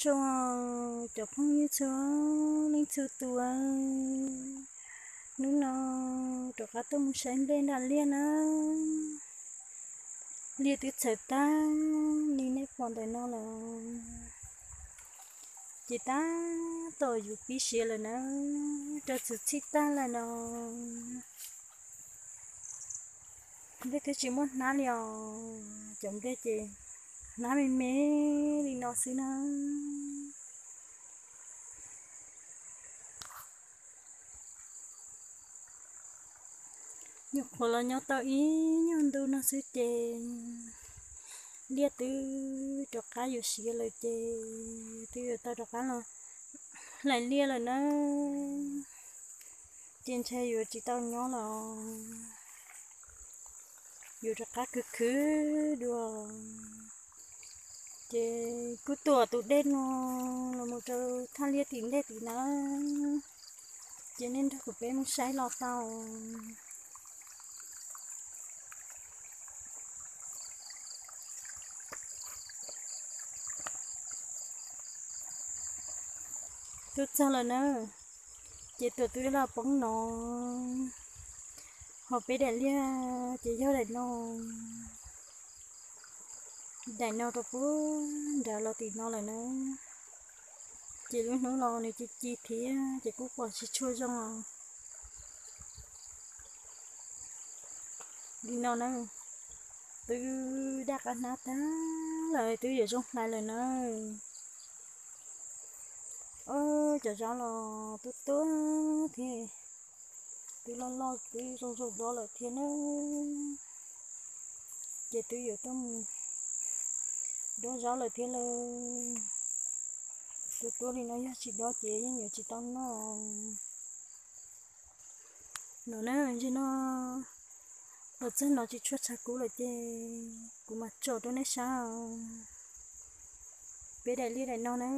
tsaug cov phooj ywg txhua leej txhua tus, hnub no rov qab tuaj mus saib nplej nram liaj na. Liaj twb txhawv tag li nej pom ntawm no lawm, ces tab tom yuav pib siav lawm na, rau txuv txhij tag lawm no. Nplej twb tsis muaj hnab li os, cov nplej ces hnab me me li no xwb na. Nyuam qhuav los nyob tau ib nyuag ntu no xwb ces liaj twb rov qab yuav siav lawm ces twb yuav tau rov qab los hlais liaj lawm na. Ces ntshai yuav tsis tau nyob los, yuav rov qab khwv khwv dua. Ces kuj tuam tus dej no los mus rau thaj liaj tim ntej tim na, ces nej nrog kuv peb mus saib los tau. Twb txog lawm na, ces tuam twb los poob no, ho peb daim liaj ces yog daim no, daim no rau puag nrad los tim no lawm na. Ces lub hnub los nws ci ci thiab ces kuj pom tsis tshua zoo os. Li no na, twb daj qab hnab tag lawm, twb yuav zoo hlais lawm na. Cov zaub los tuab tuab thiab, twb loj loj twb zoo zoo dob lawm thiab na. Ces twb yuav tuaj mus dob zaub lawm thiab lawm. Tuab tuab li no yog tsis dob ces yeej yuav tsis tau noj. No na, ntsis no los txog no tsis tshua tshav kub lawm ces kuv mam tsom rau nej saib. Peb daim liaj daim no na,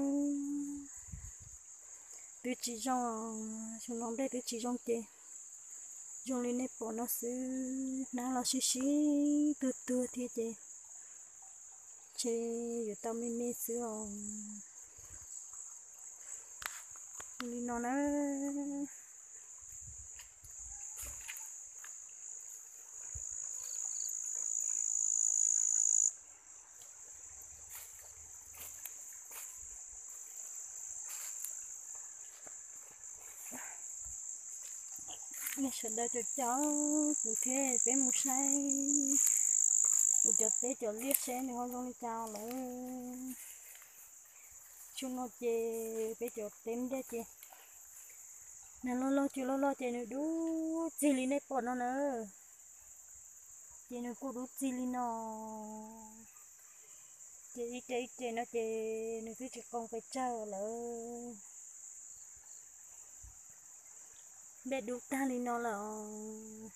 twb tsis zoo, xyoo no nplej twb tsis zoo ces zoo li nej pom no xwb, hnab los sib sib tuag tuag thiab ces ntshe yuav tau me me xwb os. Li no na. Nej sawv daws caum caum kuv thiab peb mus saib kuv cov teb cov liaj seb nws ho zoo li cas lawm. Xyoo no ces peb cov teb nplej ces nws loj loj cw loj loj ces nws dub txig li nej pom no na. Ces nws kuj dub txig li no, ces ib re ib re no ces nws twb tsis qoo pes tsawg lawm. Nplej dub tag li no lawm,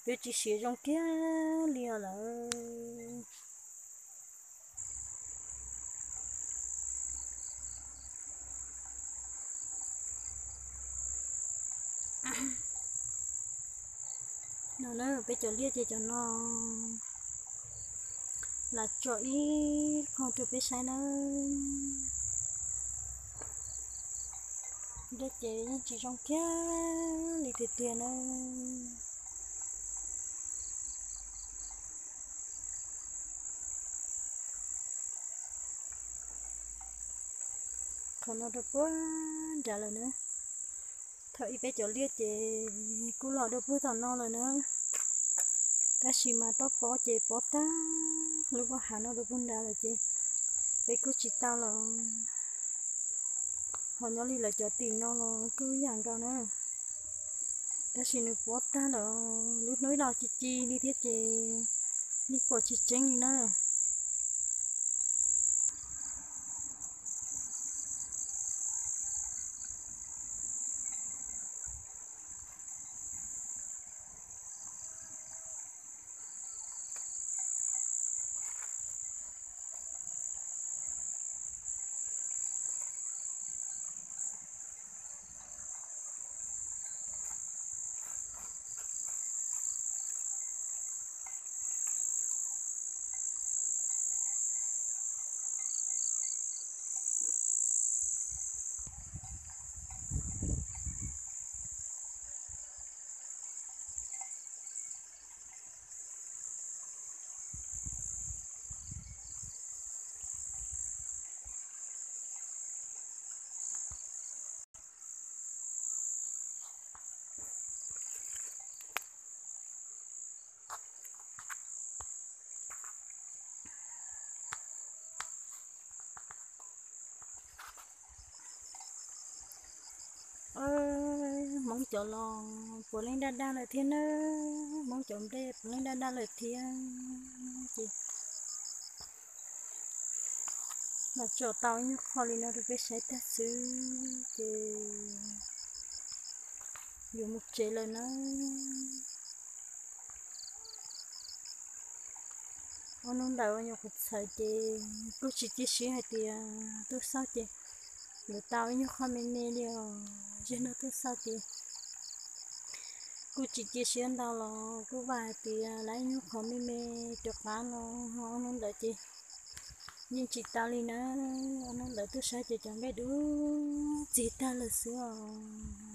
twb tsis siav zoo kiag li os lawm. No na, peb cov liaj ces cov no. Lam tsom ib qho rau peb saib nawb. Nplej ces yeej tsis zoo kiag li tiag tiag nawb. Qhov no rau puag nrad lawm na. Thaum ub peb cov liaj ces kuj los rau puag tom no lawm na, tab sis mas toj pob ces pob tag lub pob hav no rau puag nrad lawm ces peb kuj tsis tau los. Ho nyob li lawv cov tim no los kuj ib yam nkaus na, tab sis nws pob tag lawm, lub hnub los ci ci li thiab ces yeej pom tsis tseeb li na. Hmoob cov los puav leej daj daj lawm thiab na, Hmoob cov nplej puav leej daj daj lawm thiab. Ces los tso tau ib nyuag qho li no rau peb saib tag xwb ces yuav mus tsev lawm na. Ob hnub ntawd uas nyuam qhuav txhawm ces kuj tsis cia siab hais tias tuaj xauj ces yuav tau ib nyuag qho me me li os. Zaum no tuaj xauj ces kuj tsis cia siab ntau los kuj vam hais tias lawv ib nyuag qho me me rov qab no. Ob hnub ntawd ces yeej tsis tau li na. Ob hnub ntawd tuaj saib ces cov nplej dub txig tag lawm xwb os.